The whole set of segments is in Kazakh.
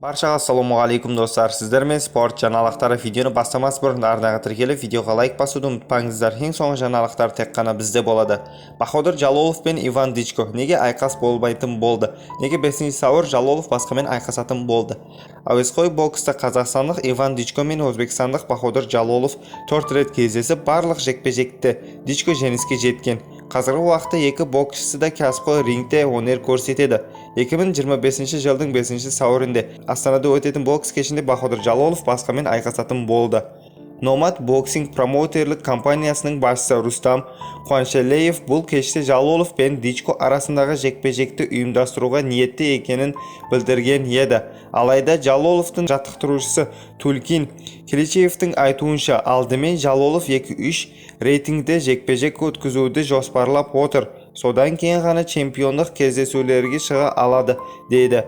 Баршаға ассалаумағалейкум, достар! Сіздермен спорт жаңалықтары. Видеоны бастамас бұрын арнаға тіркеліп, видеоға лайк басуды ұмытпаңыздар. Ең соңғы жаңалықтар тек қана бізде болады. Баходир Жалолов пен Иван Дичко: неге айқас болмайтын болды? Неге 5 сәуір Жалолов басқамен айқасатын болды? Әуесқой бокста қазақстандық Иван Дичко мен өзбекстандық Баходир Жалолов төрт рет кездесіп, барлық жекпе-жекте Дичко жеңіске жеткен. Қазіргі уақытта екі боксшы да кәсіпқой рингте өнер көрсетеді. 2025 жылдың 5 сәуірінде Астанада өтетін бокс кешінде Баходир Жалолов басқамен айқасатын болды. Номад боксинг промоутерлік компаниясының басшысы Рустам Қуанышәлиев бұл кеште Жалолов пен Дичко арасындағы жекпе-жекті ұйымдастыруға ниетті екенін білдірген еді. Алайда Жалоловтың жаттықтырушысы Тулкин Келечиевтің айтуынша, алдымен Жалолов 2-3 рейтингде жекпе-жек өткізуді жоспарлап отыр, содан кейін ғана чемпиондық кездесулерге шыға алады дейді.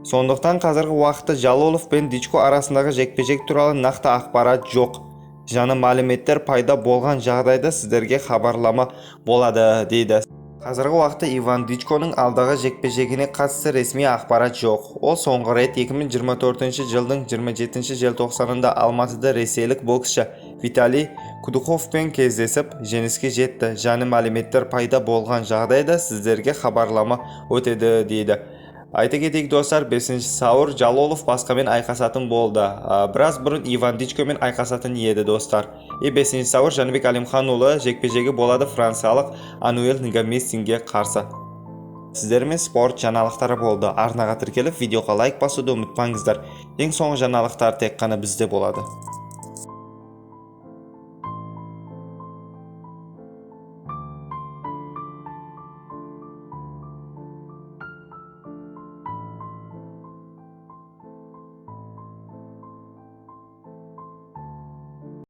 Сондықтан қазіргі уақытта Жалолов пен Дичко арасындағы жекпе-жек туралы нақты ақпарат жоқ. Жаңа мәліметтер пайда болған жағдайда сіздерге хабарлама болады дейді. Қазіргі уақытта Иван Дичконың алдағы жекпе-жегіне қатысты ресми ақпарат жоқ. Ол соңғы рет 2024 жылдың 27 желтоқсанында Алматыда ресейлік боксшы Виталий Кудуховпен кездесіп, жеңіске жетті. Жаңа мәліметтер пайда болған жағдайда сіздерге хабарлама өтеді дейді. Айта кетейік, достар, 5 сәуір Жалолов басқамен айқасатын болды. Біраз бұрын Иван Дичкомен айқасатын еді, достар. И 5 сәуір Жәнібек Әлімханұлы жекпе-жегі болады франциялық Ануэль Нгамессинге қарсы. Сіздермен спорт жаңалықтары болды. Арнаға тіркеліп, видеоға лайк басуды ұмытпаңыздар. Ең соңғы жаңалықтар тек қана бізде болады.